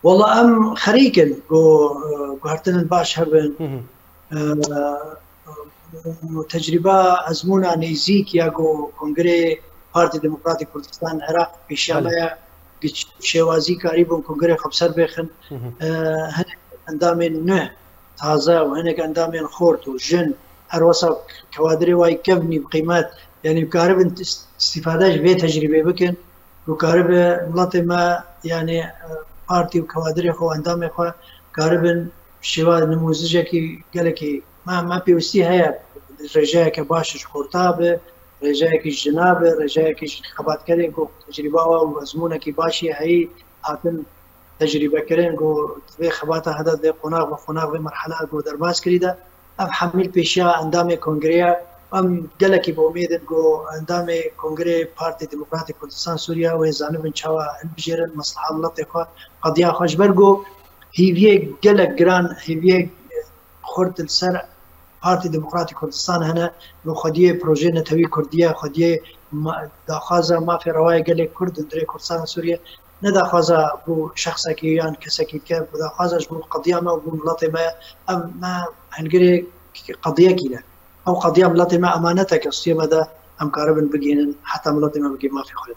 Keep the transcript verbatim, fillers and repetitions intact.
Wala em xerîk in ku, e, guhertinên baş hebin. Hı hı. E, tecrîba ezmûna nêzîk ya ku Kongreyê Partî Demokratîk Kurdistan Iraq pêşiya Belê. me ya giç şêwazî karîbûn Kongreyê xwe bi ser bêxin. Hı hı. E, hinek endamên nû taze û hinek endamên xort û jin her wesa kewadirê wayî kevnî bi qîmet, yanî karibin ist-, îstîfade ji vê tecrîbê bikin. Ku karibe miletê me, yanî, e, partî û kewadirê xwe û endamê xwe karibin şêwa nimûzijekî gelekî me, me pêwîstî heye rêjeyeke baş ji xorta be, rêjeyekî jina be, rêjeyekî ji xebatkerê ku tecrîba û ezmûnekî başî heyî hatin tecrîbe kirin ku vê xebata hede vê qonax ve qonax vê merhela ku derbas kirî de. Ev hemî li pêşiya endamê kongreya, em gelekî bi umêd in ku endamê Kongreyê Partî Demokratîk Kurdistan Sûriye wê zanibin çawa hilbijêrin mesleha miletê xwe, qediya xwe, ji ber ku hîviyê gelek giran, hîviyê xurt li ser Partî Demokratîk Kurdistan hene, ku xwediyê projeyê netewî Kurdiye, xwediyê ma-, daxwaza mafê rewayê gelê Kurd hundirê Kurdistana Sûriye, ne daxwaza bû şexsekî yan kesekî dike, bi daxwaza ji bo qediya me û bo miletê me ye. Em, me hingirê qediyekî ne. Ew qediya miletê me emanetek e, stûyê me de em karibin bigihînin, heta miletê me bigihî mafê xwe.